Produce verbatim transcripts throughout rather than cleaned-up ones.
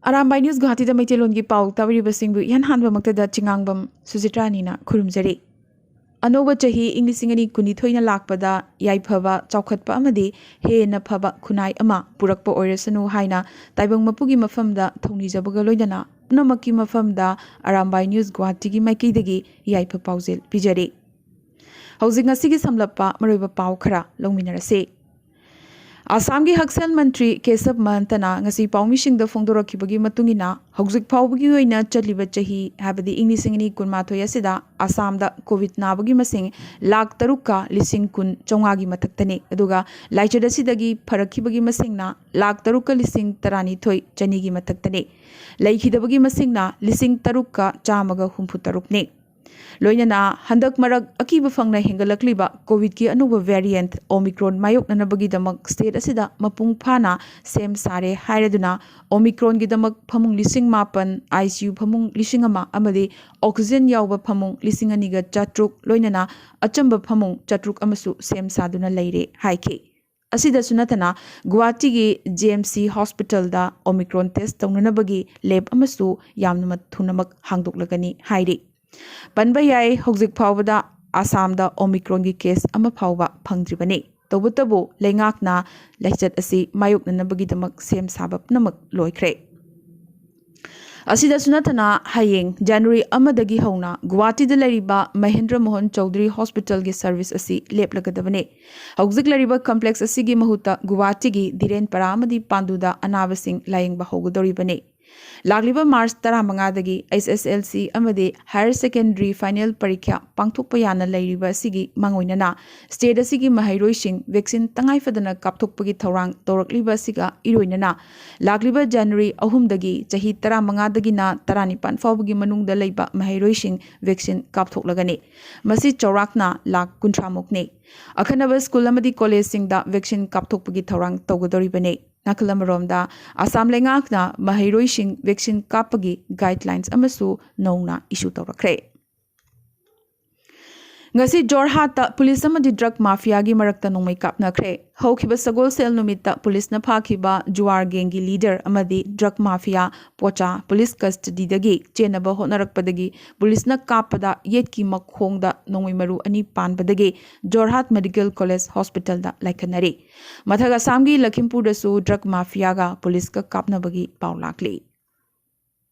Arambai news ꯒꯨꯍꯥꯇꯤꯗ ꯃꯩꯇꯩꯂꯣꯟꯒꯤ ꯄꯥꯎ ꯇꯥꯕꯤꯔꯤꯕꯁꯤꯡꯕꯨ ꯏꯍꯥꯟ ꯍꯥꯟꯕꯃꯛꯇꯗ ꯆꯤꯉꯥꯡꯕꯝ ꯁꯨꯖꯤꯇ꯭ꯔꯥꯅꯤꯅ ꯈꯨꯔꯨꯝꯖꯔꯤ꯫ ꯑꯅꯧꯕ ꯆꯍꯤ ꯏꯪ ꯂꯤꯁꯤꯡ ꯑꯅꯤ ꯀꯨꯟꯅꯤꯊꯣꯏꯅ ꯂꯥꯛꯄꯗ ꯌꯥꯏꯐꯕ, ꯆꯥꯎꯈꯠꯄ ꯑꯃꯗꯤ ꯍꯦꯟꯅ ꯐꯕ ꯈꯨꯟꯅꯥꯏ ꯑꯃ ꯄꯨꯔꯛꯄ ꯑꯣꯏꯔꯁꯅꯨ ꯍꯥꯏꯅ ꯇꯥꯏꯕꯪ ꯃꯄꯨꯒꯤ ꯃꯐꯝꯗ ꯊꯧꯅꯤꯖꯕꯒ ꯂꯣꯏꯅꯅ ꯄꯨꯝꯅꯃꯛꯀꯤ ꯃꯐꯝꯗ ꯑꯔꯥꯝꯕꯥꯏ ꯅ꯭ꯌꯨꯁ ꯒꯨꯍꯥꯇꯤꯒꯤ ꯃꯥꯏꯀꯩꯗꯒꯤ ꯌꯥꯏꯐ ꯄꯥꯎꯖꯦꯜ ꯄꯤꯖꯔꯤ꯫ ꯍꯧꯖꯤꯛ ꯉꯁꯤꯒꯤ ꯁꯝꯂꯞꯄ ꯃꯔꯨꯑꯣꯏꯕ ꯄꯥꯎ ꯈꯔ ꯂꯧꯃꯤꯟꯅꯔꯁꯤ꯫ ꯑꯁꯥꯝꯒꯤ ꯍꯛꯁꯦꯜ ꯃꯟꯇ꯭ꯔꯤ ꯀꯦꯁꯕ ꯃꯍꯟꯇꯅ ꯉꯁꯤ ꯄꯥꯎꯃꯤꯁꯤꯡꯗ ꯐꯣꯡꯗꯣꯔꯛꯈꯤꯕꯒꯤ ꯃꯇꯨꯡ ꯏꯟꯅ, ꯍꯧꯖꯤꯛ ꯐꯥꯎꯕꯒꯤ ꯑꯣꯏꯅ ꯆꯠꯂꯤꯕ ꯆꯍꯤ, ꯍꯥꯏꯕꯗꯤ ꯏꯪ ꯂꯤꯁꯤꯡ ꯑꯅꯤ ꯀꯨꯟꯃꯥꯊꯣꯏ ꯑꯁꯤꯗ ꯑꯁꯥꯝꯗ ꯀꯣꯚꯤꯗ ꯅꯥꯕꯒꯤ ꯃꯁꯤꯡ ꯂꯥꯈ ꯇꯔꯨꯛꯀ ꯂꯤꯁꯤꯡ ꯀꯨꯟ ꯆꯥꯝꯃꯉꯥꯒꯤ ꯃꯊꯛꯇꯅꯤ, ꯑꯗꯨꯒ ꯂꯥꯏꯆꯠ ꯑꯁꯤꯗꯒꯤ ꯐꯔꯛꯈꯤꯕꯒꯤ ꯃꯁꯤꯡꯅ ꯂꯥꯈ ꯇꯔꯨꯛꯀ ꯂꯤꯁꯤꯡ ꯇꯔꯥꯅꯤꯊꯣꯏ ꯆꯅꯤꯒꯤ ꯃꯊꯛꯇꯅꯤ꯫ ꯂꯩꯈꯤꯗꯕꯒꯤ ꯃꯁꯤꯡꯅ ꯂꯤꯁꯤꯡ ꯇꯔꯨꯛꯀ ꯆꯥꯝꯃꯒ ꯍꯨꯝꯐꯨ ꯇꯔꯨꯛꯅꯤ꯫ ꯂꯣꯏꯅꯅ ꯍꯟꯗꯛ ꯃꯔꯛ ꯑꯀꯤꯕ ꯐꯪꯅ ꯍꯦꯟꯒꯠꯂꯛꯂꯤꯕ ꯀꯣꯚꯤꯗꯀꯤ ꯑꯅꯧꯕ ꯚꯦꯔꯤꯌꯦꯟꯠ ꯑꯣꯃꯤꯀ꯭ꯔꯣꯟ ꯃꯥꯌꯣꯛꯅꯅꯕꯒꯤꯗꯃꯛ ꯁ꯭ꯇꯦꯠ ꯑꯁꯤꯗ ꯃꯄꯨꯡ ꯐꯥꯅ ꯁꯦꯝ ꯁꯥꯔꯦ ꯍꯥꯏꯔꯗꯨꯅ, ꯑꯣꯃꯤꯀ꯭ꯔꯣꯟꯒꯤꯗꯃꯛ ꯐꯃꯨꯡ ꯂꯤꯁꯤꯡ ꯃꯥꯄꯟ, ꯑꯥꯏ ꯁꯤ ꯌꯨ ꯐꯃꯨꯡ ꯂꯤꯁꯤꯡ ꯑꯃ ꯑꯃꯗꯤ ꯑꯣꯛꯁꯤꯖꯦꯟ ꯌꯥꯎꯕ ꯐꯃꯨꯡ ꯂꯤꯁꯤꯡ ꯑꯅꯤꯒ ꯆꯥꯇ꯭ꯔꯨꯛ, ꯂꯣꯏꯅꯅ ꯑꯆꯝꯕ ꯐꯃꯨꯡ ꯆꯥꯇ꯭ꯔꯨꯛ ꯑꯃꯁꯨ ꯁꯦꯝ ꯁꯥꯗꯨꯅ ꯂꯩꯔꯦ ꯍꯥꯏꯈꯤ꯫ ꯑꯁꯤꯗꯁꯨ ꯅꯠꯇꯅ, ꯒꯨꯋꯥꯍꯥꯇꯤꯒꯤ ꯖꯤ ꯑꯦꯝ ꯁꯤ ꯍꯣꯁꯄꯤꯇꯥꯜꯗ ꯑꯣꯃꯤꯀ꯭ꯔꯣꯟ ꯇꯦꯁ ꯇꯧꯅꯅꯕꯒꯤ ꯂꯦꯕ ꯑꯃꯁꯨ ꯌꯥꯝꯅ ꯊꯨꯅꯃꯛ ꯍꯥꯡꯗꯣꯛꯂꯒꯅꯤ ꯍꯥꯏꯔꯤ꯫ ꯄꯟꯕ ꯌꯥꯏ, ꯍꯧꯖꯤꯛ ꯐꯥꯎꯕꯗ ꯑꯁꯥꯝꯗ ꯑꯣꯃꯤꯀ꯭ꯔꯣꯟꯒꯤ ꯀꯦꯁ ꯑꯃ ꯐꯥꯎꯕ ꯐꯪꯗ꯭ꯔꯤꯕꯅꯤ꯫ ꯇꯧꯕꯇꯕꯨ, ꯂꯩꯉꯥꯛꯅ ꯂꯥꯏꯆꯠ ꯑꯁꯤ ꯃꯥꯌꯣꯛꯅꯅꯕꯒꯤꯗꯃꯛ ꯁꯦꯝ ꯁꯥꯕ ꯄꯨꯝꯅꯃꯛ ꯂꯣꯏꯈ꯭ꯔꯦ꯫ ꯑꯁꯤꯗꯁꯨ ꯅꯠꯇꯅ, ꯍꯌꯦꯡ ꯖꯅꯋꯥꯔꯤ ꯑꯃꯗꯒꯤ ꯍꯧꯅ ꯒꯨꯋꯥꯍꯥꯇꯤꯗ ꯂꯩꯔꯤꯕ ꯃꯍꯦꯟꯗ꯭ꯔ ꯃꯣꯍꯟ ꯆꯧꯙꯔꯤ ꯍꯣꯁꯄꯤꯇꯥꯜꯒꯤ ꯁꯔꯚꯤꯁ ꯑꯁꯤ ꯂꯦꯞꯂꯒꯗꯕꯅꯤ꯫ ꯍꯧꯖꯤꯛ ꯂꯩꯔꯤꯕ ꯀꯝꯄ꯭ꯂꯦꯛꯁ ꯑꯁꯤꯒꯤ ꯃꯍꯨꯠꯇ ꯒꯨꯋꯥꯍꯥꯇꯤꯒꯤ ꯙꯤꯔꯦꯟ ꯄꯔꯥ ꯑꯃꯗꯤ ꯄꯥꯟꯗꯨꯗ ꯑꯅꯥꯕꯁꯤꯡ ꯂꯥꯌꯦꯡꯕ ꯍꯧꯒꯗꯧꯔꯤꯕꯅꯤ꯫ ꯂꯥꯛꯂꯤꯕ ꯃꯥꯔꯆ ꯇꯔꯥꯃꯉꯥꯗꯒꯤ ꯑꯩꯆ ꯑꯦꯁ ꯑꯦꯜ ꯁꯤ ꯑꯃꯗꯤ ꯍꯥꯌꯔ ꯁꯦꯀꯦꯟꯗꯔꯤ ꯐꯥꯏꯅꯦꯜ ꯄꯔꯤꯈ꯭ꯌꯥ ꯄꯥꯡꯊꯣꯛꯄ ꯌꯥꯅ ꯂꯩꯔꯤꯕ ꯑꯁꯤꯒꯤ ꯃꯥꯡꯑꯣꯏꯅꯅ, ꯁ꯭ꯇꯦꯠ ꯑꯁꯤꯒꯤ ꯃꯍꯩꯔꯣꯏꯁꯤꯡ ꯚꯦꯛꯁꯤꯟ ꯇꯉꯥꯏꯐꯗꯅ ꯀꯥꯞꯊꯣꯛꯄꯒꯤ ꯊꯧꯔꯥꯡ ꯇꯧꯔꯛꯂꯤꯕ ꯑꯁꯤꯒ ꯏꯔꯣꯏꯅꯅ, ꯂꯥꯛꯂꯤꯕ ꯖꯅꯋꯥꯔꯤ ꯑꯍꯨꯝꯗꯒꯤ ꯆꯍꯤ ꯇꯔꯥꯃꯉꯥꯗꯒꯤꯅ ꯇꯔꯥꯅꯤꯄꯥꯟ ꯐꯥꯎꯕꯒꯤ ꯃꯅꯨꯡꯗ ꯂꯩꯕ ꯃꯍꯩꯔꯣꯏꯁꯤꯡ ꯚꯦꯛꯁꯤꯟ ꯀꯥꯞꯊꯣꯛꯂꯒꯅꯤ꯫ ꯃꯁꯤ ꯆꯥꯎꯔꯥꯛꯅ ꯂꯥꯈ ꯀꯨꯟꯊ꯭ꯔꯥ ꯃꯨꯛꯅꯤ꯫ ꯑꯈꯟꯅꯕ ꯁ꯭ꯀꯨꯜ ꯑꯃꯗꯤ ꯀꯣꯂꯦꯖꯁꯤꯡꯗ ꯚꯦꯛꯁꯤꯟ ꯀꯥꯞꯊꯣꯛꯄꯒꯤ ꯊꯧꯔꯥꯡ ꯇꯧꯒꯗꯧꯔꯤꯕꯅꯤ꯫ ꯅꯥꯀꯜ ꯑꯃꯔꯣꯝꯗ, ꯑꯁꯥꯝ ꯂꯩꯉꯥꯛꯅ ꯃꯍꯩꯔꯣꯏꯁꯤꯡ ꯚꯦꯛꯁꯤꯟ ꯀꯥꯞꯄꯒꯤ ꯒꯥꯏꯗꯂꯥꯏꯟꯁ ꯑꯃꯁꯨ ꯅꯧꯅ ꯏꯁꯨ ꯇꯧꯔꯛꯈ꯭ꯔꯦ꯫ ꯉꯁꯤ ꯖꯣꯔꯍꯥꯠꯇ ꯄꯨꯂꯤꯁ ꯑꯃꯗꯤ ꯗ꯭ꯔꯒ ꯃꯥꯐꯤꯌꯥꯒꯤ ꯃꯔꯛꯇ ꯅꯣꯡꯃꯩ ꯀꯥꯞꯅꯈ꯭ꯔꯦ꯫ ꯍꯧꯈꯤꯕ ꯁꯒꯣꯜꯁꯦꯜ ꯅꯨꯃꯤꯠꯇ ꯄꯨꯂꯤꯁꯅ ꯐꯥꯈꯤꯕ ꯖꯨꯋꯥꯔ ꯒꯦꯡꯒꯤ ꯂꯤꯗꯔ ꯑꯃꯗꯤ ꯗ꯭ꯔꯒ ꯃꯥꯐꯤꯌꯥ ꯄꯣꯆꯥ ꯄꯨꯂꯤꯁ ꯀꯁꯇꯗꯤꯗꯒꯤ ꯆꯦꯟꯅꯕ ꯍꯣꯠꯅꯔꯛꯄꯗꯒꯤ ꯄꯨꯂꯤꯁꯅ ꯀꯥꯞꯄꯗ ꯌꯦꯠꯀꯤ ꯃꯈꯣꯡꯗ ꯅꯣꯡꯃꯩ ꯃꯔꯨ ꯑꯅꯤ ꯄꯥꯟꯕꯗꯒꯤ ꯖꯣꯔꯍꯥꯠ ꯃꯦꯗꯤꯀꯦꯜ ꯀꯣꯂꯦꯖ ꯍꯣꯁꯄꯤꯇꯥꯜꯗ ꯂꯥꯏꯀꯠꯅꯔꯤ꯫ ꯃꯊꯛ ꯑꯁꯥꯝꯒꯤ ꯂꯈꯤꯝꯄꯨꯔꯗꯁꯨ ꯗ꯭ꯔꯒ ꯃꯥꯐꯤꯌꯥꯒ ꯄꯨꯂꯤꯁꯀ ꯀꯥꯞꯅꯕꯒꯤ ꯄꯥꯎ ꯂꯥꯛꯂꯤ꯫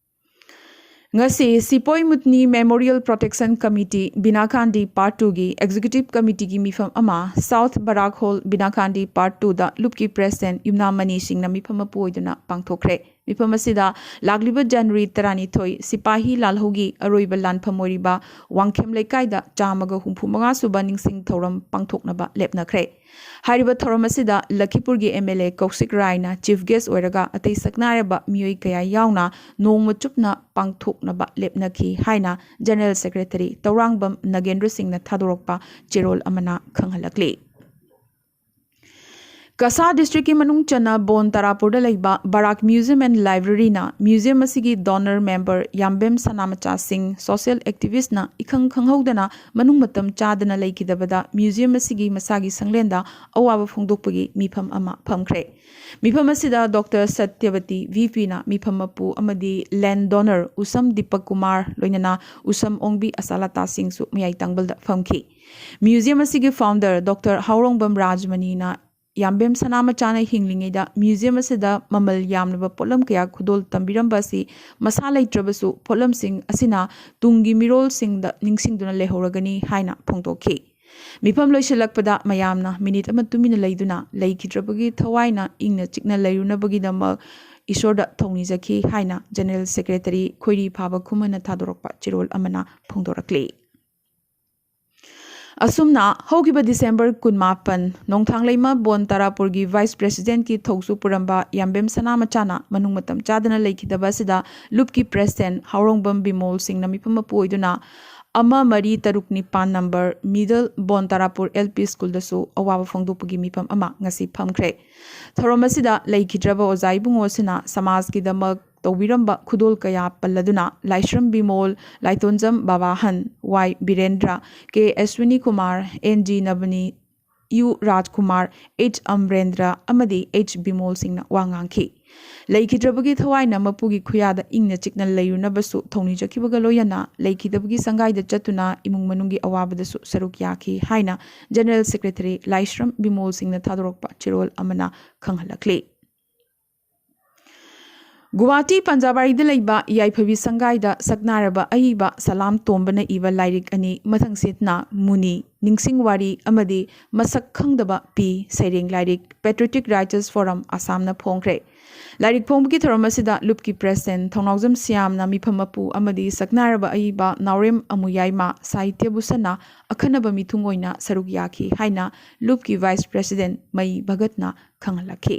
ꯉꯁꯤ ꯁꯤꯄꯣꯏ ꯃꯨꯠꯅꯤ ꯃꯦꯃꯣꯔꯤꯌꯦꯜ ꯄ꯭ꯔꯣꯇꯦꯛꯁꯟ ꯀꯃꯤꯇꯤ ꯕꯤꯅꯥꯀꯥꯟꯗꯤ ꯄꯥꯔꯠ ꯇꯨꯒꯤ ꯑꯦꯛꯖꯤꯀ꯭ꯌꯨꯇꯤꯚ ꯀꯃꯤꯇꯤꯒꯤ ꯃꯤꯐꯝ ꯑꯃ ꯁꯥꯎꯊ ꯕꯔꯥꯛ ꯍꯣꯜ ꯕꯤꯅꯥꯀꯥꯟꯗꯤ ꯄꯥꯔꯠ ꯇꯨꯗ ꯂꯨꯞꯀꯤ ꯄ꯭ꯔꯦꯁꯤꯗꯦꯟꯠ ꯌꯨꯝꯅꯥꯝ ꯃꯅꯤ ꯁꯤꯡꯅ ꯃꯤꯐꯝ ꯃꯄꯨ ꯑꯣꯏꯗꯨꯅ ꯄꯥꯡꯊꯣꯛꯈ꯭ꯔꯦ꯫ ꯃꯤꯐꯝ ꯑꯁꯤꯗ ꯂꯥꯛꯂꯤꯕ ꯖꯅꯋꯥꯔꯤ ꯇꯔꯥꯅꯤꯊꯣꯏ ꯁꯤꯄꯥꯍꯤ ꯂꯥꯜꯍꯧꯒꯤ ꯑꯔꯣꯏꯕ ꯂꯥꯟꯐꯝ ꯑꯣꯏꯔꯤꯕ ꯋꯥꯡꯈꯦꯝ ꯂꯩꯀꯥꯏꯗ ꯆꯥꯝꯃꯒ ꯍꯨꯝꯐꯨ ꯃꯉꯥ ꯁꯨꯕ ꯅꯤꯡꯁꯤꯡ ꯊꯧꯔꯝ ꯄꯥꯡꯊꯣꯛꯅꯕ ꯂꯦꯞꯅꯈ꯭ꯔꯦ꯫ ꯍꯥꯏꯔꯤꯕ ꯊꯧꯔꯝ ꯑꯁꯤꯗ ꯂꯈꯤꯄꯨꯔꯒꯤ ꯑꯦꯝ ꯑꯦꯜ ꯑꯦ ꯀꯧꯁꯤꯛ ꯔꯥꯏꯅ ꯆꯤꯐ ꯒꯦꯁ ꯑꯣꯏꯔꯒ ꯑꯇꯩ ꯁꯛꯅꯥꯏꯔꯕ ꯃꯤꯑꯣꯏ ꯀꯌꯥ ꯌꯥꯎꯅ ꯅꯣꯡꯃ ꯆꯨꯞꯅ ꯄꯥꯡꯊꯣꯛꯅꯕ ꯂꯦꯞꯅꯈꯤ ꯍꯥꯏꯅ ꯖꯦꯅꯔꯦꯜ ꯁꯦꯀ꯭ꯔꯦꯇꯔꯤ ꯇꯧꯔꯥꯡꯕꯝ ꯅꯒꯦꯟꯗ꯭ꯔ ꯁꯤꯡꯅ ꯊꯥꯗꯣꯔꯛꯄ ꯆꯦꯔꯣꯜ ꯑꯃꯅ ꯈꯪꯍꯜꯂꯛꯂꯤ꯫ ꯀꯁꯥ ꯗꯤꯁꯇ꯭ꯔꯤꯛꯀꯤ ꯃꯅꯨꯡ ꯆꯟꯅ ꯕꯣꯟ ꯇꯥꯔꯥꯄꯨꯔꯗ ꯂꯩꯕ ꯕꯔꯥꯛ ꯃ꯭ꯌꯨꯖꯤꯌꯝ ꯑꯦꯟ ꯂꯥꯏꯕ꯭ꯔꯦꯔꯤꯅ ꯃ꯭ꯌꯨꯖꯤꯌꯝ ꯑꯁꯤꯒꯤ ꯗꯣꯅꯔ ꯃꯦꯝꯕꯔ ꯌꯥꯝꯕꯦꯝ ꯁꯅꯥꯃꯆꯥ ꯁꯤꯡ, ꯁꯣꯁꯤꯌꯦꯜ ꯑꯦꯛꯇꯤꯚꯤꯁ꯭ꯠꯅ ꯏꯈꯪ ꯈꯪꯍꯧꯗꯅ ꯃꯅꯨꯡ ꯃꯇꯝ ꯆꯥꯗꯅ ꯂꯩꯈꯤꯗꯕꯗ ꯃ꯭ꯌꯨꯖꯤꯌꯝ ꯑꯁꯤꯒꯤ ꯃꯁꯥꯒꯤ ꯁꯪꯂꯦꯟꯗ ꯑꯋꯥꯕ ꯐꯣꯡꯗꯣꯛꯄꯒꯤ ꯃꯤꯐꯝ ꯑꯃ ꯐꯝꯈ꯭ꯔꯦ꯫ ꯃꯤꯐꯝ ꯑꯁꯤꯗ ꯗꯣꯛꯇꯔ ꯁꯇ꯭ꯌꯕꯇꯤ ꯚꯤ ꯄꯤꯅ ꯃꯤꯐꯝ ꯃꯄꯨ ꯑꯃꯗꯤ ꯂꯦꯟ ꯗꯣꯅꯔ ꯎꯁꯝ ꯗꯤꯄꯛ ꯀꯨꯃꯥꯔ ꯂꯣꯏꯅꯅ ꯎꯁꯝ ꯑꯣꯡꯕꯤ ꯑꯁꯥꯂꯥꯇꯥ ꯁꯤꯡꯁꯨ ꯃꯌꯥꯏ ꯇꯥꯡꯕꯜꯗ ꯐꯝꯈꯤ꯫ ꯃ꯭ꯌꯨꯖꯤꯌꯝ ꯑꯁꯤꯒꯤ ꯐꯥꯎꯟꯗꯔ ꯗꯣꯛꯇꯔ ꯍꯥꯎꯔꯣꯡꯕꯝ ꯔꯥꯖꯃꯅꯤꯅ ꯌꯥꯝꯕꯦꯝ ꯁꯅꯥꯃꯆꯥꯅ ꯍꯤꯡꯂꯤꯉꯩꯗ ꯃ꯭ꯌꯨꯖꯤꯌꯝ ꯑꯁꯤꯗ ꯃꯃꯜ ꯌꯥꯝꯂꯕ ꯄꯣꯠꯂꯝ ꯀꯌꯥ ꯈꯨꯗꯣꯜ ꯇꯝꯕꯤꯔꯝꯕ ꯑꯁꯤ ꯃꯁꯥ ꯂꯩꯇ꯭ꯔꯕꯁꯨ ꯄꯣꯠꯂꯝꯁꯤꯡ ꯑꯁꯤꯅ ꯇꯨꯡꯒꯤ ꯃꯤꯔꯣꯜꯁꯤꯡꯗ ꯅꯤꯡꯁꯤꯡꯗꯨꯅ ꯂꯩꯍꯧꯔꯒꯅꯤ ꯍꯥꯏꯅ ꯐꯣꯡꯗꯣꯛꯈꯤ꯫ ꯃꯤꯐꯝ ꯂꯣꯏꯁꯤꯜꯂꯛꯄꯗ ꯃꯌꯥꯝꯅ ꯃꯤꯅꯤꯠ ꯑꯃ ꯇꯨꯃꯤꯟꯅ ꯂꯩꯗꯨꯅ ꯂꯩꯈꯤꯗ꯭ꯔꯕꯒꯤ ꯊꯋꯥꯏꯅ ꯏꯪꯅ ꯆꯤꯛꯅ ꯂꯩꯔꯨꯅꯕꯒꯤꯗꯃꯛ ꯏꯁꯣꯔꯗ ꯊꯧꯅꯤꯖꯈꯤ ꯍꯥꯏꯅ ꯖꯦꯅꯔꯦꯜ ꯁꯦꯀ꯭ꯔꯦꯇꯔꯤ ꯈꯣꯏꯔꯤ ꯐꯥꯕ ꯈꯨꯃꯟꯅ ꯊꯥꯗꯣꯔꯛꯄ ꯆꯦꯔꯣꯜ ꯑꯃꯅ ꯐꯣꯡꯗꯣꯔꯛꯂꯤ꯫ ꯑꯁꯨꯝꯅ ꯍꯧꯈꯤꯕ ꯗꯤꯁꯦꯝꯕꯔ ꯀꯨꯟꯃꯥꯄꯟ, ꯅꯣꯡꯊꯥꯡꯂꯩꯃ ꯕꯣꯟ ꯇꯥꯔꯥꯄꯨꯔꯒꯤ ꯚꯥꯏꯁ ꯄ꯭ꯔꯦꯁꯤꯗꯦꯟꯠꯀꯤ ꯊꯧꯁꯨ ꯄꯨꯔꯝꯕ ꯌꯥꯝꯕꯦꯝ ꯁꯅꯥꯃꯆꯥꯅ ꯃꯅꯨꯡ ꯃꯇꯝ ꯆꯥꯗꯅ ꯂꯩꯈꯤꯗꯕ ꯑꯁꯤꯗ ꯂꯨꯞꯀꯤ ꯄ꯭ꯔꯦꯁꯤꯗꯦꯟꯠ ꯍꯥꯎꯔꯣꯡꯕꯝ ꯕꯤꯃꯣꯜ ꯁꯤꯡꯅ ꯃꯤꯐꯝ ꯃꯄꯨ ꯑꯣꯏꯗꯨꯅ ꯑꯃ ꯃꯔꯤ ꯇꯔꯨꯛ ꯅꯤꯄꯥꯟ ꯅꯝꯕꯔ ꯃꯤꯗꯜ ꯕꯣꯟ ꯇꯥꯔꯥꯄꯨꯔ ꯑꯦꯜ ꯄꯤ ꯁ꯭ꯀꯨꯜꯗꯁꯨ ꯑꯋꯥꯕ ꯐꯣꯡꯗꯣꯛꯄꯒꯤ ꯃꯤꯐꯝ ꯑꯃ ꯉꯁꯤ ꯐꯝꯈ꯭ꯔꯦ꯫ ꯊꯧꯔꯝ ꯑꯁꯤꯗ ꯂꯩꯈꯤꯗ꯭ꯔꯕ ꯑꯣꯖꯥ ꯏꯕꯨꯡꯉꯣ ꯑꯁꯤꯅ ꯁꯃꯥꯖꯀꯤꯗꯃꯛ ꯇꯧꯕꯤꯔꯝꯕ ꯈꯨꯗꯣꯜ ꯀꯌꯥ ꯄꯜꯂꯗꯨꯅ Laishram Bimol, Laitonjam Babahan, Y Birendra, K Ashwini Kumar, N G Nabani, U Rajkumar, H Amarendra ꯑꯃꯗꯤ ꯑꯩꯆ ꯕꯤꯃꯣꯜ ꯁꯤꯡꯅ ꯋꯥ ꯉꯥꯡꯈꯤ꯫ ꯂꯩꯈꯤꯗ꯭ꯔꯕꯒꯤ ꯊꯋꯥꯏꯅ ꯃꯄꯨꯒꯤ ꯈꯨꯌꯥꯗ ꯏꯪꯅ ꯆꯤꯛꯅ ꯂꯩꯔꯨꯅꯕꯁꯨ ꯊꯧꯅꯤꯖꯈꯤꯕꯒ ꯂꯣꯏꯅꯅ ꯂꯩꯈꯤꯗꯕꯒꯤ ꯁꯪꯒꯥꯏꯗ ꯆꯠꯇꯨꯅ ꯏꯃꯨꯡ ꯃꯅꯨꯡꯒꯤ ꯑꯋꯥꯕꯗꯁꯨ ꯁꯔꯨꯛ ꯌꯥꯈꯤ ꯍꯥꯏꯅ ꯖꯦꯅꯔꯦꯜ ꯁꯦꯀ꯭ꯔꯦꯇꯔꯤ ꯂꯥꯏꯁ꯭ꯔꯝ ꯕꯤꯃꯣꯜ ꯁꯤꯡꯅ ꯊꯥꯗꯣꯔꯛꯄ ꯆꯦꯔꯣꯜ ꯑꯃꯅ ꯈꯪꯍꯜꯂꯛꯂꯤ꯫ ꯒꯨꯋꯥꯍꯥꯇꯤ ꯄꯟꯖꯥꯕꯥꯔꯤꯗ ꯂꯩꯕ ꯌꯥꯏꯐꯕꯤ ꯁꯪꯒꯥꯏꯗ ꯁꯛꯅꯥꯏꯔꯕ ꯑꯏꯕ ꯁꯂꯥꯝ ꯇꯣꯝꯕꯅ ꯏꯕ ꯂꯥꯏꯔꯤꯛ ꯑꯅꯤ, ꯃꯊꯪꯁꯤꯠꯅ ꯃꯨꯅꯤ, ꯅꯤꯡꯁꯤꯡ ꯋꯥꯔꯤ ꯑꯃꯗꯤ ꯃꯁꯛ ꯈꯪꯗꯕ ꯄꯤ, ꯁꯩꯔꯦꯡ ꯂꯥꯏꯔꯤꯛ Patriotic Writers Forum ꯑꯁꯥꯝꯅ ꯐꯣꯡꯈ꯭ꯔꯦ꯫ ꯂꯥꯏꯔꯤꯛ ꯐꯣꯡꯕꯒꯤ ꯊꯧꯔꯝ ꯑꯁꯤꯗ ꯂꯨꯞꯀꯤ ꯄ꯭ꯔꯦꯁꯤꯗꯦꯟꯠ ꯊꯧꯅꯥꯎꯖꯝ ꯁ꯭ꯌꯥꯝꯅ ꯃꯤꯐꯝ ꯃꯄꯨ ꯑꯃꯗꯤ ꯁꯛꯅꯥꯏꯔꯕ ꯑꯏꯕ ꯅꯥꯎꯔꯦꯝ ꯑꯃꯨꯌꯥꯏꯃ ꯁꯥꯍꯤꯇ꯭ꯌ ꯚꯨꯁꯟꯅ ꯑꯈꯟꯅꯕ ꯃꯤꯊꯨꯡ ꯑꯣꯏꯅ ꯁꯔꯨꯛ ꯌꯥꯈꯤ ꯍꯥꯏꯅ ꯂꯨꯞꯀꯤ ꯚꯥꯏꯁ ꯄ꯭ꯔꯦꯁꯤꯗꯦꯟꯠ ꯃꯌꯤ ꯚꯒꯠꯅ ꯈꯪꯍꯜꯂꯛꯈꯤ꯫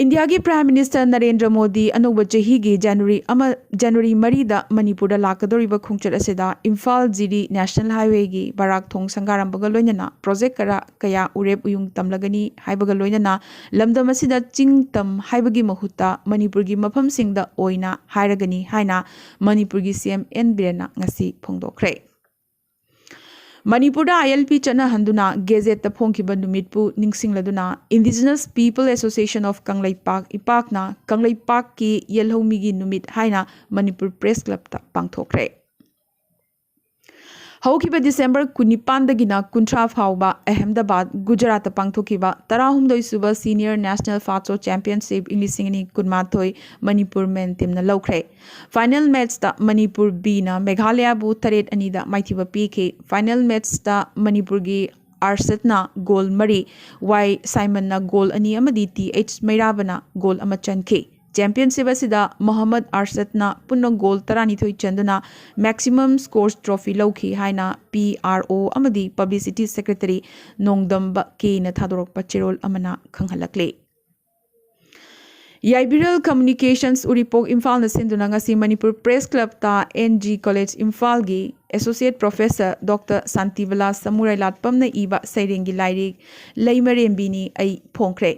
ꯏꯟꯗꯤꯌꯥꯒꯤ ꯄ꯭ꯔꯥꯏꯝ ꯃꯤꯅꯤꯁꯇꯔ ꯅꯔꯦꯟꯗ꯭ꯔ ꯃꯣꯗꯤ ꯑꯅꯧꯕ ꯆꯍꯤꯒꯤ ꯖꯅꯋꯥꯔꯤ ꯑꯃ, ꯖꯅꯋꯥꯔꯤ ꯃꯔꯤꯗ ꯃꯅꯤꯄꯨꯔꯗ ꯂꯥꯛꯀꯗꯧꯔꯤꯕ ꯈꯣꯡꯆꯠ ꯑꯁꯤꯗ ꯏꯝꯐꯥꯜ ꯖꯤꯔꯤ ꯅꯦꯁꯅꯦꯜ ꯍꯥꯏꯋꯦꯒꯤ ꯕꯔꯥꯛ ꯊꯣꯡ ꯁꯪꯒꯥꯔꯝꯕꯒ ꯂꯣꯏꯅꯅ ꯄ꯭ꯔꯣꯖꯦꯛ ꯀꯔ ꯀꯌꯥ ꯎꯔꯦꯞ ꯎꯌꯨꯡ ꯇꯝꯂꯒꯅꯤ ꯍꯥꯏꯕꯒ ꯂꯣꯏꯅꯅ ꯂꯝꯗꯝ ꯑꯁꯤꯗ ꯆꯤꯡ ꯇꯝ ꯍꯥꯏꯕꯒꯤ ꯃꯍꯨꯠꯇ ꯃꯅꯤꯄꯨꯔꯒꯤ ꯃꯐꯝꯁꯤꯡꯗ ꯑꯣꯏꯅ ꯍꯥꯏꯔꯒꯅꯤ ꯍꯥꯏꯅ ꯃꯅꯤꯄꯨꯔꯒꯤ ꯁꯤ ꯑꯦꯝ ꯑꯦꯟ ꯕꯤꯔꯦꯟꯅ ꯉꯁꯤ ꯐꯣꯡꯗꯣꯛꯈ꯭ꯔꯦ꯫ ꯃꯅꯤꯄꯨꯔꯗ ꯑꯥꯏ ꯑꯦꯜ ꯄꯤ ꯆꯠꯅꯍꯟꯗꯨꯅ ꯒꯦꯖꯦꯠꯇ ꯐꯣꯡꯈꯤꯕ ꯅꯨꯃꯤꯠꯄꯨ ꯅꯤꯡꯁꯤꯡꯂꯗꯨꯅ Indigenous People Association of Kangleipak, ꯏꯄꯥꯛꯅ ꯀꯪꯂꯩꯄꯥꯛꯀꯤ ꯌꯦꯜꯍꯧꯃꯤꯒꯤ ꯅꯨꯃꯤꯠ ꯍꯥꯏꯅ ꯃꯅꯤꯄꯨꯔ ꯄ꯭ꯔꯦꯁ ꯀ꯭ꯂꯕꯇ ꯄꯥꯡꯊꯣꯛꯈ꯭ꯔꯦ꯫ ꯍꯧꯈꯤꯕ ꯗꯤꯁꯦꯝꯕꯔ ꯀꯨꯟꯅꯤꯄꯥꯟꯗꯒꯤꯅ ꯀꯨꯟꯊ꯭ꯔꯥ ꯐꯥꯎꯕ ꯑꯍꯃꯦꯗꯕꯥꯗ, ꯒꯨꯖꯔꯥꯠꯇ ꯄꯥꯡꯊꯣꯛꯈꯤꯕ ꯇꯔꯥꯍꯨꯝꯗꯣꯏ ꯁꯨꯕ Senior National Fatso Championship ꯏꯪ ꯂꯤꯁꯤꯡ ꯑꯅꯤ ꯀꯨꯟꯃꯥꯊꯣꯏ ꯃꯅꯤꯄꯨꯔ ꯃꯦꯟ ꯇꯤꯝꯅ ꯂꯧꯈ꯭ꯔꯦ꯫ ꯐꯥꯏꯅꯦꯜ ꯃꯦꯠꯆꯇ ꯃꯅꯤꯄꯨꯔ ꯕꯤꯅ ꯃꯦꯘꯥꯂꯌꯕꯨ ꯇꯔꯦꯠ ꯑꯅꯤꯗ ꯃꯥꯏꯊꯤꯕ ꯄꯤꯈꯤ꯫ ꯐꯥꯏꯅꯦꯜ ꯃꯦꯠꯆꯇ ꯃꯅꯤꯄꯨꯔꯒꯤ ꯑꯥꯔꯁꯠꯅ ꯒꯣꯜ ꯃꯔꯤ, ꯋꯥꯏ ꯁꯥꯏꯃꯟꯅ ꯒꯣꯜ ꯑꯅꯤ ꯑꯃꯗꯤ ꯇꯤ ꯑꯩꯆ ꯃꯩꯔꯥꯕꯅ ꯒꯣꯜ ꯑꯃ ꯆꯟꯈꯤ꯫ ꯆꯦꯝꯄꯤꯌꯟꯁꯤꯞ ꯑꯁꯤꯗ ꯃꯣꯍꯝꯃꯗ ꯑꯥꯔꯁꯠꯅ ꯄꯨꯟꯅ ꯒꯣꯜ ꯇꯔꯥꯅꯤꯊꯣꯏ ꯆꯟꯗꯨꯅ Maximum Scores Trophy ꯂꯧꯈꯤ ꯍꯥꯏꯅ ꯄꯤ ꯑꯥꯔ ꯑꯣ ꯑꯃꯗꯤ ꯄꯕ꯭ꯂꯤꯁꯤꯇꯤ ꯁꯦꯀ꯭ꯔꯦꯇꯔꯤ ꯅꯣꯡꯗꯝꯕ ꯀꯦꯅ ꯊꯥꯗꯣꯔꯛꯄ ꯆꯦꯔꯣꯜ ꯑꯃꯅ ꯈꯪꯍꯜꯂꯛꯂꯤ꯫ ꯌꯥꯏꯕꯤꯔꯦꯜ ꯀꯝꯃ꯭ꯌꯨꯅꯤꯀꯦꯁꯟꯁ ꯎꯔꯤꯄꯣꯛ ꯏꯝꯐꯥꯜꯅ ꯁꯤꯟꯗꯨꯅ ꯉꯁꯤ ꯃꯅꯤꯄꯨꯔ ꯄ꯭ꯔꯦꯁ ꯀ꯭ꯂꯕꯇ ꯑꯦꯟ ꯖꯤ ꯀꯣꯂꯦꯖ ꯏꯝꯐꯥꯜꯒꯤ ꯑꯦꯁꯣꯁꯤꯌꯦꯠ ꯄ꯭ꯔꯣꯐꯦꯁꯔ ꯗꯣꯛꯇꯔ ꯁꯥꯟꯇꯤꯕꯂꯥ ꯁꯃꯨꯔꯥꯏ ꯂꯥꯠꯄꯝꯅ ꯏꯕ ꯁꯩꯔꯦꯡꯒꯤ ꯂꯥꯏꯔꯤꯛ ꯂꯩꯃꯔꯦꯝꯕꯤꯅꯤ ꯑꯩ ꯐꯣꯡꯈ꯭ꯔꯦ꯫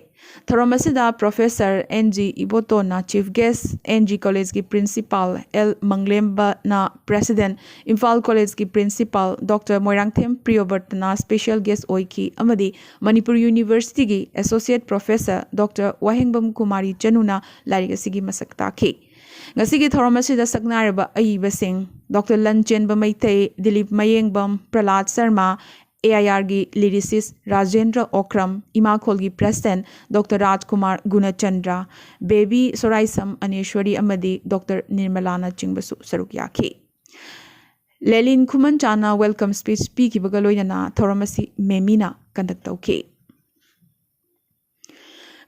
ꯊꯧꯔꯝ ꯑꯁꯤꯗ Professor N G ꯏꯕꯣꯇꯣꯟꯅ Chief Guest, N G Collegeꯀꯤ Principal L ꯃꯪꯂꯦꯝꯕꯅ President, Imphal Collegeꯀꯤ Principal Doctor Moirangthem ꯄ꯭ꯔꯤꯌꯣꯕꯔꯇꯅ Special Guest ꯑꯣꯏꯈꯤ ꯑꯃꯗꯤ ꯃꯅꯤꯄꯨꯔ Universityꯒꯤ Associate Professor Doctor ꯋꯥꯍꯦꯡꯕꯝ ꯀꯨꯃꯥꯔꯤ ꯆꯅꯨꯅ ꯂꯥꯏꯔꯤꯛ ꯑꯁꯤꯒꯤ ꯃꯁꯛ ꯇꯥꯛꯈꯤ꯫ ꯉꯁꯤꯒꯤ ꯊꯧꯔꯝ ꯑꯁꯤꯗ ꯁꯛꯅꯥꯏꯔꯕ ꯑꯏꯕꯁꯤꯡ Doctor Lanchenba Meitei, Dilip Mayengbam, Prahlad Sharma, A I Rꯒꯤ lyricist ꯔꯥꯖꯦꯟꯗ꯭ꯔ ꯑꯣꯀ꯭ꯔꯝ, ꯏꯃꯥꯈꯣꯜꯒꯤ President Doctor ꯔꯥꯖꯀꯨꯃꯥꯔ ꯒꯨꯅꯆꯟꯗ꯭ꯔ, ꯕꯦꯕꯤ ꯁꯣꯔꯥꯏꯁꯝ ꯑꯅꯦꯁ꯭ꯋꯔꯤ ꯑꯃꯗꯤ Doctor ꯅꯤꯔꯃꯂꯥꯅꯆꯤꯡꯕꯁꯨ ꯁꯔꯨꯛ ꯌꯥꯈꯤ꯫ ꯂꯦꯂꯤꯟ ꯈꯨꯃꯟꯆꯥꯅ welcome speech ꯄꯤꯈꯤꯕꯒ ꯂꯣꯏꯅꯅ ꯊꯧꯔꯝ ꯑꯁꯤ ꯃꯦꯃꯤꯅ conduct ꯇꯧꯈꯤ꯫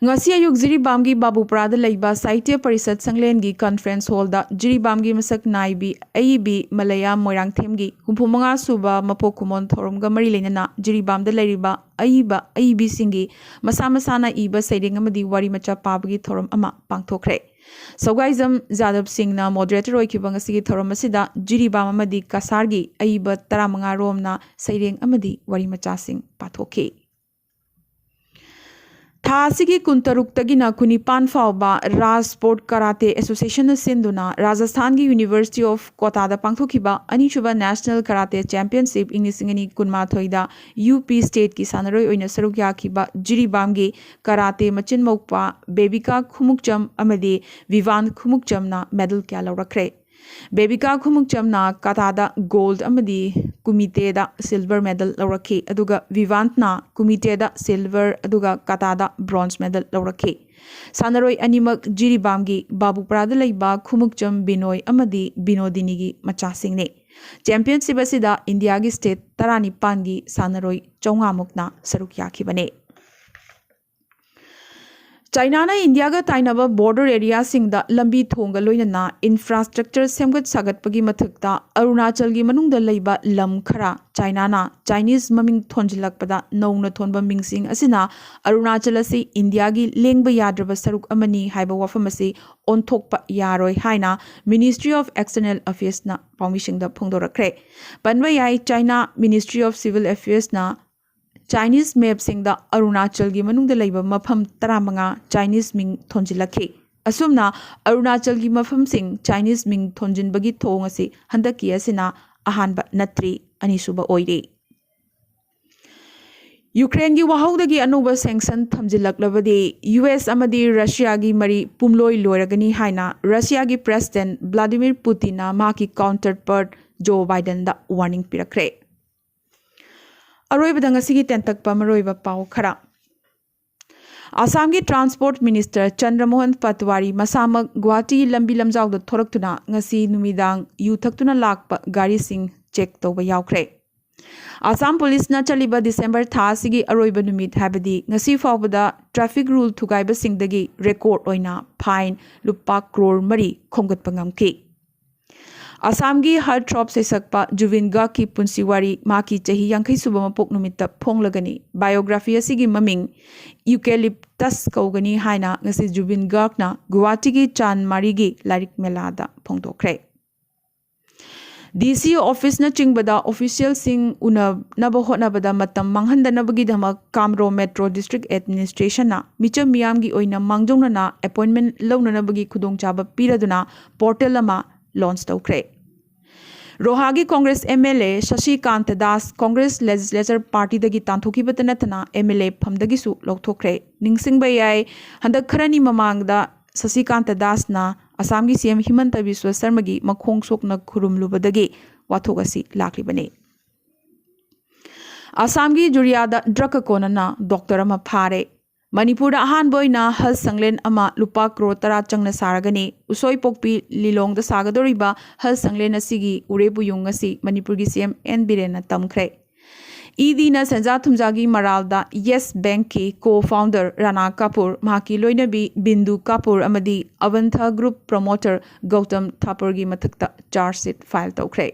ꯉꯁꯤ ꯑꯌꯨꯛ ꯖꯤꯔꯤꯕꯥꯝꯒꯤ ꯕꯥꯕꯨꯄꯨꯔꯥꯗ ꯂꯩꯕ ꯁꯥꯍꯤꯇ꯭ꯌ ꯄꯔꯤꯁꯠ ꯁꯪꯂꯦꯟꯒꯤ conference hallꯗ ꯖꯤꯔꯤꯕꯥꯝꯒꯤ ꯃꯁꯛ ꯅꯥꯏꯕꯤ ꯑꯏꯕꯤ ꯃꯂꯌꯥ ꯃꯣꯏꯔꯥꯡꯊꯦꯝꯒꯤ ꯍꯨꯝꯐꯨ ꯃꯉꯥ ꯁꯨꯕ ꯃꯄꯣꯛ ꯀꯨꯝꯑꯣꯟ ꯊꯧꯔꯝꯒ ꯃꯔꯤ ꯂꯩꯅꯅ ꯖꯤꯔꯤꯕꯥꯝꯗ ꯂꯩꯔꯤꯕ ꯑꯏꯕ ꯑꯏꯕꯤꯁꯤꯡꯒꯤ ꯃꯁꯥ ꯃꯁꯥꯅ ꯏꯕ ꯁꯩꯔꯦꯡ ꯑꯃꯗꯤ ꯋꯥꯔꯤ ꯃꯆꯥ ꯄꯥꯕꯒꯤ ꯊꯧꯔꯝ ꯑꯃ ꯄꯥꯡꯊꯣꯛꯈ꯭ꯔꯦ꯫ ꯁꯧꯒꯥꯏꯖꯝ ꯖꯥꯗꯕ ꯁꯤꯡꯅ moderator ꯑꯣꯏꯈꯤꯕ ꯉꯁꯤꯒꯤ ꯊꯧꯔꯝ ꯑꯁꯤꯗ ꯖꯤꯔꯤꯕꯥꯝ ꯑꯃꯗꯤ ꯀꯁꯥꯔꯒꯤ ꯑꯏꯕ ꯇꯔꯥꯃꯉꯥ ꯔꯣꯝꯅ ꯁꯩꯔꯦꯡ ꯑꯃꯗꯤ ꯋꯥꯔꯤ ꯃꯆꯥꯁꯤꯡ ꯄꯥꯊꯣꯛꯈꯤ꯫ ꯊꯥ ꯑꯁꯤꯒꯤ ꯀꯨꯟꯇꯔꯨꯛꯇꯒꯤꯅ ꯀꯨꯟꯅꯤꯄꯥꯟ ꯐꯥꯎꯕ ꯔꯥꯖ ꯁ꯭ꯄꯣꯔꯠ ꯀꯔꯥꯇꯦ ꯑꯦꯁꯣꯁꯤꯌꯦꯁꯟꯅ ꯁꯤꯟꯗꯨꯅ ꯔꯥꯖꯁꯊꯥꯟꯒꯤ University of ꯀꯣꯇꯥꯗ ꯄꯥꯡꯊꯣꯛꯈꯤꯕ ꯑꯅꯤꯁꯨꯕ National Karate Championship ꯏꯪ ꯂꯤꯁꯤꯡ ꯑꯅꯤ ꯀꯨꯟꯃꯥꯊꯣꯏꯗ ꯌꯨ ꯄꯤ stateꯀꯤ ꯁꯥꯟꯅꯔꯣꯏ ꯑꯣꯏꯅ ꯁꯔꯨꯛ ꯌꯥꯈꯤꯕ ꯖꯤꯔꯤꯕꯥꯝꯒꯤ ꯀꯔꯥꯇꯦ ꯃꯆꯤꯟ ꯃꯧꯄ꯭ꯋꯥ ꯕꯦꯕꯤꯀꯥ ꯈꯨꯃꯨꯛꯆꯝ ꯑꯃꯗꯤ ꯚꯤꯚꯥꯟ ꯈꯨꯃꯨꯛꯆꯝꯅ medal ꯀꯌꯥ ꯂꯧꯔꯛꯈ꯭ꯔꯦ꯫ ꯕꯦꯕꯤꯀꯥ ꯈꯨꯃꯨꯛꯆꯝꯅ ꯀꯇꯥꯗ gold ꯑꯃꯗꯤ ꯀꯨꯃꯤꯇꯦꯗ silver medal ꯂꯧꯔꯛꯈꯤ, ꯑꯗꯨꯒ ꯚꯤꯚꯥꯟꯠꯅ ꯀꯨꯃꯤꯇꯦꯗ silver ꯑꯗꯨꯒ ꯀꯇꯥꯗ bronze medal ꯂꯧꯔꯛꯈꯤ꯫ ꯁꯥꯟꯅꯔꯣꯏ ꯑꯅꯤꯃꯛ ꯖꯤꯔꯤꯕꯥꯝꯒꯤ ꯕꯥꯕꯨꯄꯨꯔꯥꯗ ꯂꯩꯕ ꯈꯨꯃꯨꯛꯆꯝ ꯕꯤꯅꯣꯏ ꯑꯃꯗꯤ ꯕꯤꯅꯣꯗꯤꯅꯤꯒꯤ ꯃꯆꯥꯁꯤꯡꯅꯤ꯫ Championship ꯑꯁꯤꯗ ꯏꯟꯗꯤꯌꯥꯒꯤ state ꯇꯔꯥꯅꯤꯄꯥꯟꯒꯤ ꯁꯥꯟꯅꯔꯣꯏ ꯆꯥꯝꯃꯉꯥ ꯃꯨꯛꯅ ꯁꯔꯨꯛ ꯌꯥꯈꯤꯕꯅꯤ꯫ ꯆꯥꯏꯅꯥꯅ ꯏꯟꯗꯤꯌꯥꯒ ꯇꯥꯏꯅꯕ border areaꯁꯤꯡꯗ ꯂꯝꯕꯤ ꯊꯣꯡꯒ ꯂꯣꯏꯅꯅ infrastructure ꯁꯦꯝꯒꯠ ꯁꯥꯒꯠꯄꯒꯤ ꯃꯊꯛꯇ ꯑꯔꯨꯅꯥꯆꯜꯒꯤ ꯃꯅꯨꯡꯗ ꯂꯩꯕ ꯂꯝ ꯈꯔ ꯆꯥꯏꯅꯥꯅ Chinese ꯃꯃꯤꯡ ꯊꯣꯟꯖꯤꯜꯂꯛꯄꯗ ꯅꯧꯅ ꯊꯣꯟꯕ ꯃꯤꯡꯁꯤꯡ ꯑꯁꯤꯅ ꯑꯔꯨꯅꯥꯆꯜ ꯑꯁꯤ ꯏꯟꯗꯤꯌꯥꯒꯤ ꯂꯦꯡꯕ ꯌꯥꯗ꯭ꯔꯕ ꯁꯔꯨꯛ ꯑꯃꯅꯤ ꯍꯥꯏꯕ ꯋꯥꯐꯝ ꯑꯁꯤ ꯑꯣꯟꯊꯣꯛꯄ ꯌꯥꯔꯣꯏ ꯍꯥꯏꯅ Ministry of External Affairsꯅ ꯄꯥꯎꯃꯤꯁꯤꯡꯗ ꯐꯣꯡꯗꯣꯔꯛꯈ꯭ꯔꯦ꯫ ꯄꯟꯕ ꯌꯥꯏ, China Ministry of Civil Affairsꯅ Chinese mapꯁꯤꯡꯗ ꯑꯔꯨꯅꯥꯆꯜꯒꯤ ꯃꯅꯨꯡꯗ ꯂꯩꯕ ꯃꯐꯝ ꯇꯔꯥꯃꯉꯥ Chinese ꯃꯤꯡ ꯊꯣꯟꯖꯤꯜꯂꯛꯈꯤ꯫ ꯑꯁꯨꯝꯅ ꯑꯔꯨꯅꯥꯆꯜꯒꯤ ꯃꯐꯝꯁꯤꯡ Chinese ꯃꯤꯡ ꯊꯣꯟꯖꯤꯟꯕꯒꯤ ꯊꯧꯑꯣꯡ ꯑꯁꯤ ꯍꯟꯗꯛꯀꯤ ꯑꯁꯤꯅ ꯑꯍꯥꯟꯕ ꯅꯠꯇ꯭ꯔꯤ, ꯑꯅꯤꯁꯨꯕ ꯑꯣꯏꯔꯤ꯫ ꯌꯨꯀ꯭ꯔꯦꯟꯒꯤ ꯋꯥꯍꯧꯗꯒꯤ ꯑꯅꯧꯕ sanction ꯊꯝꯖꯤꯜꯂꯛꯂꯕꯗꯤ ꯌꯨ ꯑꯦꯁ ꯑꯃꯗꯤ ꯔꯁꯤꯌꯥꯒꯤ ꯃꯔꯤ ꯄꯨꯝꯂꯣꯏ ꯂꯣꯏꯔꯒꯅꯤ ꯍꯥꯏꯅ ꯔꯁꯤꯌꯥꯒꯤ President Vladimir Putinꯅ ꯃꯍꯥꯛꯀꯤ counterpart Joe Bidenꯗ warning ꯄꯤꯔꯛꯈ꯭ꯔꯦ꯫ ꯑꯔꯣꯏꯕꯗ ꯉꯁꯤꯒꯤ ꯇꯦꯟꯇꯛꯄ ꯃꯔꯨꯑꯣꯏꯕ ꯄꯥꯎ ꯈꯔ꯫ ꯑꯁꯥꯝꯒꯤ Transport Minister ꯆꯟꯗ꯭ꯔꯃꯣꯍꯟ ꯄꯠꯋꯥꯔꯤ ꯃꯁꯥꯃꯛ ꯒꯨꯋꯥꯍꯥꯇꯤ ꯂꯝꯕꯤ ꯂꯝꯖꯥꯎꯗ ꯊꯣꯔꯛꯇꯨꯅ ꯉꯁꯤ ꯅꯨꯃꯤꯗꯥꯡ ꯌꯨ ꯊꯛꯇꯨꯅ ꯂꯥꯛꯄ ꯒꯥꯔꯤꯁꯤꯡ check ꯇꯧꯕ ꯌꯥꯎꯈ꯭ꯔꯦ꯫ ꯑꯁꯥꯝ ꯄꯨꯂꯤꯁꯅ ꯆꯠꯂꯤꯕ ꯗꯤꯁꯦꯝꯕꯔ ꯊꯥ ꯑꯁꯤꯒꯤ ꯑꯔꯣꯏꯕ ꯅꯨꯃꯤꯠ, ꯍꯥꯏꯕꯗꯤ ꯉꯁꯤ ꯐꯥꯎꯕꯗ traffic rule ꯊꯨꯒꯥꯏꯕꯁꯤꯡꯗꯒꯤ record ꯑꯣꯏꯅ fine ꯂꯨꯄꯥ ꯀ꯭ꯔꯣꯔ ꯃꯔꯤ ꯈꯣꯝꯒꯠꯄ ꯉꯝꯈꯤ꯫ ꯑꯁꯥꯝꯒꯤ heartthrob ꯁꯩꯁꯛꯄ ꯖꯨꯕꯤꯟ ꯒꯥꯔꯒꯀꯤ ꯄꯨꯟꯁꯤ ꯋꯥꯔꯤ ꯃꯍꯥꯛꯀꯤ ꯆꯍꯤ ꯌꯥꯡꯈꯩ ꯁꯨꯕ ꯃꯄꯣꯛ ꯅꯨꯃꯤꯠꯇ ꯐꯣꯡꯂꯒꯅꯤ꯫ Biography ꯑꯁꯤꯒꯤ ꯃꯃꯤꯡ Eucalyptus ꯀꯧꯒꯅꯤ ꯍꯥꯏꯅ ꯉꯁꯤ ꯖꯨꯕꯤꯟ ꯒꯥꯔꯒꯅ ꯒꯨꯋꯥꯍꯥꯇꯤꯒꯤ ꯆꯥꯟꯃꯥꯔꯤꯒꯤ ꯂꯥꯏꯔꯤꯛ ꯃꯦꯂꯥꯗ ꯐꯣꯡꯗꯣꯛꯈ꯭ꯔꯦ꯫ ꯗꯤ ꯁꯤ ꯑꯣꯐꯤꯁꯅꯆꯤꯡꯕꯗ officialꯁꯤꯡ ꯎꯅꯅꯕ ꯍꯣꯠꯅꯕꯗ ꯃꯇꯝ ꯃꯥꯡꯍꯟꯗꯅꯕꯒꯤꯗꯃꯛ ꯀꯥꯝꯔꯣ Metro District Administrationꯅ ꯃꯤꯆꯝ ꯃꯤꯌꯥꯝꯒꯤ ꯑꯣꯏꯅ ꯃꯥꯡꯖꯧꯅꯅ appointment ꯂꯧꯅꯅꯕꯒꯤ ꯈꯨꯗꯣꯡꯆꯥꯕ ꯄꯤꯔꯗꯨꯅ portal ꯑꯃ launch ꯇꯧꯈ꯭ꯔꯦ꯫ ꯔꯣꯍꯥꯒꯤ Congress M L A ꯁꯁꯤꯀꯥꯟꯇ Das Congress Legislature Partyꯗꯒꯤ ꯇꯥꯟꯊꯣꯛꯈꯤꯕꯇ ꯅꯠꯇꯅ M L A ꯐꯝꯗꯒꯤꯁꯨ ꯂꯧꯊꯣꯛꯈ꯭ꯔꯦ꯫ ꯅꯤꯡꯁꯤꯡꯕ ꯌꯥꯏ, ꯍꯟꯗꯛ ꯈꯔꯅꯤ ꯃꯃꯥꯡꯗ ꯁꯁꯤꯀꯥꯟꯇ ꯗꯥꯁꯅ ꯑꯁꯥꯝꯒꯤ C M ꯍꯤꯃꯟꯇ ꯕꯤꯁ꯭ꯋ ꯁꯔꯃꯒꯤ ꯃꯈꯣꯡ ꯁꯣꯛꯅ ꯈꯨꯔꯨꯝꯂꯨꯕꯗꯒꯤ ꯋꯥꯊꯣꯛ ꯑꯁꯤ ꯂꯥꯛꯂꯤꯕꯅꯤ꯫ ꯑꯁꯥꯝꯒꯤ ꯖꯨꯔꯤꯌꯥꯗ drugꯀ ꯀꯣꯟꯅꯅ doctor ꯑꯃ ꯐꯥꯔꯦ꯫ ꯃꯅꯤꯄꯨꯔꯗ ꯑꯍꯥꯟꯕ ꯑꯣꯏꯅ ꯍꯜ ꯁꯪꯂꯦꯟ ꯑꯃ ꯂꯨꯄꯥ ꯀ꯭ꯔꯣꯔ ꯇꯔꯥ ꯆꯪꯅ ꯁꯥꯔꯒꯅꯤ꯫ ꯎꯁꯣꯏꯄꯣꯛꯄꯤ ꯂꯤꯂꯣꯡꯗ ꯁꯥꯒꯗꯧꯔꯤꯕ ꯍꯜ ꯁꯪꯂꯦꯟ ꯑꯁꯤꯒꯤ ꯎꯔꯦꯕꯨ ꯌꯨꯡ ꯑꯁꯤ ꯃꯅꯤꯄꯨꯔꯒꯤ C M N ꯕꯤꯔꯦꯟꯅ ꯇꯝꯈ꯭ꯔꯦ꯫ ꯏ ꯗꯤꯅ ꯁꯦꯟꯖꯥ ꯊꯨꯝꯖꯥꯒꯤ ꯃꯔꯥꯜꯗ Yes Bankꯀꯤ co-founder ꯔꯥꯅꯥ ꯀꯥꯄꯨꯔ, ꯃꯍꯥꯛꯀꯤ ꯂꯣꯏꯅꯕꯤ ꯕꯤꯟꯗꯨ ꯀꯥꯄꯨꯔ ꯑꯃꯗꯤ ꯑꯕꯟꯊ Group promoter ꯒꯧꯇꯝ ꯊꯥꯄꯔꯒꯤ ꯃꯊꯛꯇ charge sheet file ꯇꯧꯈ꯭ꯔꯦ꯫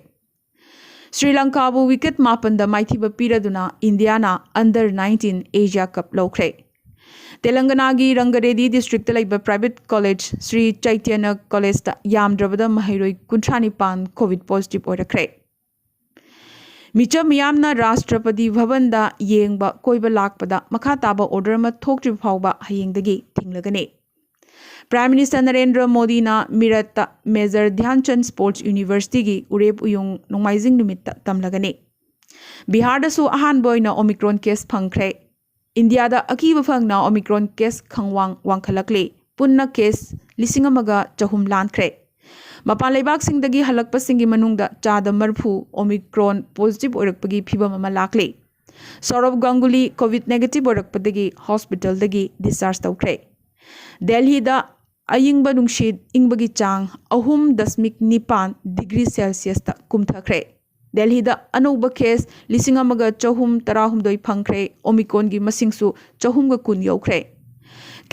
ꯁ꯭ꯔꯤ ꯂꯪꯀꯥꯕꯨ wicket ꯃꯥꯄꯟꯗ ꯃꯥꯏꯊꯤꯕ ꯄꯤꯔꯗꯨꯅ ꯏꯟꯗꯤꯌꯥꯅ Under nineteen Asia Cup ꯂꯧꯈ꯭ꯔꯦ꯫ ꯇꯦꯂꯪꯒꯅꯥꯒꯤ ꯔꯪꯒꯔꯦꯗꯤ districtꯇ ꯂꯩꯕ private college ꯁ꯭ꯔꯤ ꯆꯩꯇꯟꯌ collegeꯇ ꯌꯥꯝꯗ꯭ꯔꯕꯗ ꯃꯍꯩꯔꯣꯏ ꯀꯨꯟꯊ꯭ꯔꯥ ꯅꯤꯄꯥꯟ COVID positive ꯑꯣꯏꯔꯛꯈ꯭ꯔꯦ꯫ ꯃꯤꯆꯝ ꯃꯤꯌꯥꯝꯅ ꯔꯥꯁꯇ꯭ꯔꯄꯇꯤ ꯚꯕꯟꯗ ꯌꯦꯡꯕ ꯀꯣꯏꯕ ꯂꯥꯛꯄꯗ ꯃꯈꯥ ꯇꯥꯕ ꯑꯣꯔꯗꯔ ꯑꯃ ꯊꯣꯛꯇ꯭ꯔꯤꯕ ꯐꯥꯎꯕ ꯍꯌꯦꯡꯗꯒꯤ ꯊꯤꯡꯂꯒꯅꯤ꯫ Prime Minister ꯅꯔꯦꯟꯗ꯭ꯔ ꯃꯣꯗꯤꯅ ꯃꯤꯔꯠꯇ ꯃꯦꯖꯔ ꯙ꯭ꯌꯥꯟꯆꯟ ꯁ꯭ꯄꯣꯔꯠꯁ ꯌꯨꯅꯤꯚꯔꯁꯤꯇꯤꯒꯤ ꯎꯔꯦꯞ ꯎꯌꯨꯡ ꯅꯣꯡꯃꯥꯏꯖꯤꯡ ꯅꯨꯃꯤꯠꯇ ꯇꯝꯂꯒꯅꯤ꯫ ꯕꯤꯍꯥꯔꯗꯁꯨ ꯑꯍꯥꯟꯕ ꯑꯣꯏꯅ ꯑꯣꯃꯤꯀ꯭ꯔꯣꯟ ꯀꯦꯁ ꯐꯪꯈ꯭ꯔꯦ꯫ ꯏꯟꯗꯤꯌꯥꯗ ꯑꯀꯤꯕ ꯐꯪꯅ ꯑꯣꯃꯤꯀ꯭ꯔꯣꯟ ꯀꯦꯁ ꯈꯪꯋꯥꯡ ꯋꯥꯡꯈꯠꯂꯛꯂꯤ꯫ ꯄꯨꯟꯅ ꯀꯦꯁ ꯂꯤꯁꯤꯡ ꯑꯃꯒ ꯆꯍꯨꯝ ꯂꯥꯟꯈ꯭ꯔꯦ꯫ ꯃꯄꯥꯟ ꯂꯩꯕꯥꯛꯁꯤꯡꯗꯒꯤ ꯍꯜꯂꯛꯄꯁꯤꯡꯒꯤ ꯃꯅꯨꯡꯗ ꯆꯥꯗ ꯃꯔꯤꯐꯨ ꯑꯣꯃꯤꯀ꯭ꯔꯣꯟ ꯄꯣꯖꯤꯇꯤꯚ ꯑꯣꯏꯔꯛꯄꯒꯤ ꯐꯤꯚꯝ ꯑꯃ ꯂꯥꯛꯂꯤ꯫ ꯁꯧꯔꯚ ꯒꯪꯒꯨꯂꯤ ꯀꯣꯚꯤꯗ ꯅꯦꯒꯦꯇꯤꯚ ꯑꯣꯏꯔꯛꯄꯗꯒꯤ ꯍꯣꯁꯄꯤꯇꯥꯜꯗꯒꯤ ꯗꯤꯁꯆꯥꯔꯖ ꯇꯧꯈ꯭ꯔꯦ꯫ ꯗꯦꯜꯍꯤꯗ ꯑꯌꯤꯡꯕ ꯅꯨꯡꯁꯤꯠ ꯏꯪꯕꯒꯤ ꯆꯥꯡ ꯑꯍꯨꯝ ꯗꯁꯃꯤꯛ ꯅꯤꯄꯥꯟ ꯗꯤꯒ꯭ꯔꯤ ꯁꯦꯜꯁꯤꯌꯁꯇ ꯀꯨꯝꯊꯈ꯭ꯔꯦ꯫ ꯗꯦꯜꯍꯤꯗ ꯑꯅꯧꯕ ꯀꯦꯁ ꯂꯤꯁꯤꯡ ꯑꯃꯒ ꯆꯍꯨꯝ ꯇꯔꯥꯍꯨꯝꯗꯣꯏ ꯐꯪꯈ꯭ꯔꯦ꯫ ꯑꯣꯃꯤꯀ꯭ꯔꯣꯟꯒꯤ ꯃꯁꯤꯡꯁꯨ ꯆꯍꯨꯝꯒ ꯀꯨꯟ ꯌꯧꯈ꯭ꯔꯦ꯫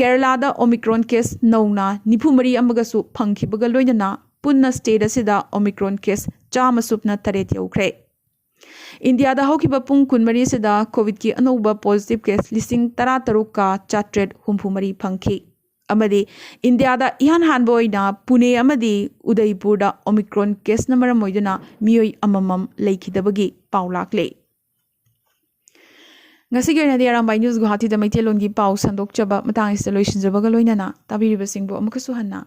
ꯀꯦꯔꯂꯥꯗ ꯑꯣꯃꯤꯀ꯭ꯔꯣꯟ ꯀꯦꯁ ꯅꯧꯅ ꯅꯤꯐꯨ ꯃꯔꯤ ꯑꯃꯒꯁꯨ ꯐꯪꯈꯤꯕꯒ ꯂꯣꯏꯅꯅ ꯄꯨꯟꯅ ꯁ꯭ꯇꯦꯠ ꯑꯁꯤꯗ ꯑꯣꯃꯤꯀ꯭ꯔꯣꯟ ꯀꯦꯁ ꯆꯥꯝꯃ ꯁꯨꯞꯅ ꯇꯔꯦꯠ ꯌꯧꯈ꯭ꯔꯦ꯫ ꯏꯟꯗꯤꯌꯥꯗ ꯍꯧꯈꯤꯕ ꯄꯨꯡ ꯀꯨꯟꯃꯔꯤ ꯑꯁꯤꯗ ꯀꯣꯚꯤꯗꯀꯤ ꯑꯅꯧꯕ ꯄꯣꯖꯤꯇꯤꯚ ꯀꯦꯁ ꯂꯤꯁꯤꯡ ꯇꯔꯥꯇꯔꯨꯛꯀ ꯆꯥꯇ꯭ꯔꯦꯠ ꯍꯨꯝꯐꯨ ꯃꯔꯤ ꯐꯪꯈꯤ꯫ ꯑꯃꯗꯤ ꯏꯟꯗꯤꯌꯥꯗ ꯏꯍꯥꯟ ꯍꯥꯟꯕ ꯑꯣꯏꯅ ꯄꯨꯅꯦ ꯑꯃꯗꯤ ꯎꯗꯩꯄꯨꯔꯗ ꯑꯣꯃꯤꯀ꯭ꯔꯣꯟ ꯀꯦꯁꯅ ꯃꯔꯝ ꯑꯣꯏꯗꯨꯅ ꯃꯤꯑꯣꯏ ꯑꯃꯃꯝ ꯂꯩꯈꯤꯗꯕꯒꯤ ꯄꯥꯎ ꯂꯥꯛꯂꯦ꯫ ꯉꯁꯤꯒꯤ ꯑꯣꯏꯅꯗꯤ ꯑꯔꯥꯝꯕꯥꯏ ꯅ꯭ꯌꯨꯁ ꯒꯨꯋꯥꯍꯥꯇꯤꯗ ꯃꯩꯇꯩꯂꯣꯟꯒꯤ ꯄꯥꯎ ꯁꯟꯗꯣꯛꯆꯕ ꯃꯇꯥꯡ ꯑꯁꯤꯗ ꯂꯣꯏꯁꯤꯟꯖꯕꯒ ꯂꯣꯏꯅꯅ ꯇꯥꯕꯤꯔꯤꯕꯁꯤꯡꯕꯨ ꯑꯃꯨꯛꯀꯁꯨ ꯍꯟꯅ